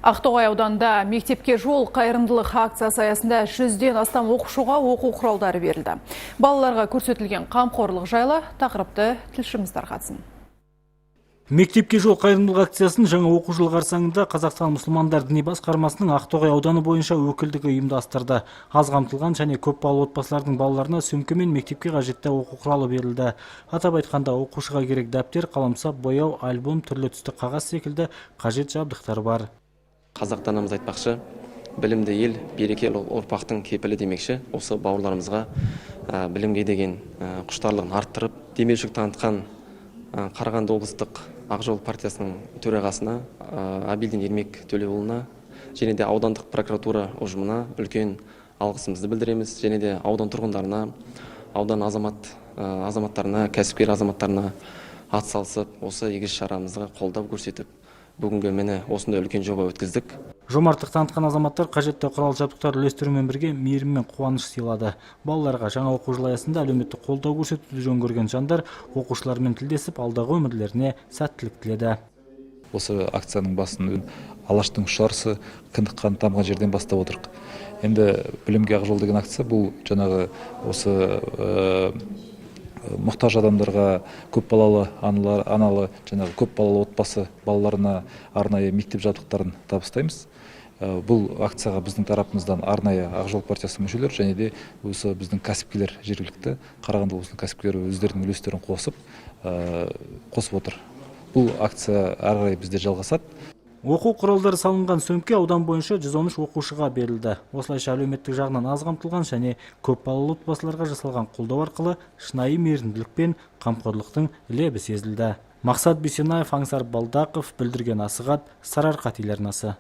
Ақтоғай ауданында «Мектепке жол» қайырымдылық акциясы аясында 100-ден астам оқушыға оқу құралдары берілді. Балаларға көрсетілген қамқорлық жайлы тақырыпты тілшіміз тарқатсын. «Мектепке жол» қайырымдылық акциясын жаңа оқу жылы қарсаңында Қазақстан мұсылмандар діни басқармасының Ақтоғай ауданы бойынша өкілдігі ұйымдастырды. Аз қамтылған және көп балалы отбасылардың балаларына сөмке мен мектепке қажетті оқу құралы берілді. Атап айтқанда, оқушыға керек дәптер, қаламсап, бояу, альбом, түрлі түсті қағаз секілді қажет жабдықтар бар. Қазақ данамыз айтпақшы, білімді ел берекелі ұрпақтың кепілі демекші, осы бауырларымызға білімге деген құштарлығын арттырып, демеушілік танытқан Қарағанды облыстық «Ақ жол» партиясының төрағасына Абилдин Ермек Төлеуұлына және де аудандық прокуратура ұжымына үлкен алғысымызды білдіреміз және де аудан тұрғындарына, аудан азаматтарына, кәсіпкер азаматтарына атсалысып, осы игі шарамызға қолдау көрсетіп, бүгінгі, міне, осындай үлкен жоба өткіздік. Жомарттық танытқан азаматтар қажетті құрал жабдықтар үлестірумен бірге мейірім мен қуаныш сыйлады. Балаларға жаңа оқу жылы аясында әлеуметтік қолдау көрсетуді жөн көрген жандар оқушылармен тілдесіп, алдағы өмірлеріне сәттілік тіледі. Осы акцияның басын Алаштың үш арысы, кіндік қаны тамған жерден бастап отырық. Енді «Білімге ақ жол» деген акция, бұл жаңағы осы мұқтаж адамдарға, көпбалалы аналар, аналы, жаңағы көпбалалы отбасы балаларына арнайы мектеп жабдықтарын табыстаймыз. Бұл акцияға біздің тарапымыздан арнайы «Ақ жол» партиясының мүшелері және де осы біздің кәсіпкерлер, жергілікті Қарағанды облысының кәсіпкерлері өздерінің үлестерін қосып отыр. Бұл акция әрі қарай бізде жалғасады. Оқу құралдары салынған сөмке аудан бойынша 113 оқушыға берілді. Осылайша, әлеуметтік жағынан аз қамтылған және көп балалы отбасыларға жасалған қолдау арқылы шынайы мейірімділік пен қамқорлықтың лебі сезілді. Мақсат Бейсенаев, Аңсар Балдақов, Бүлдірген Асығат, «Сарыарқа» телеарнасы.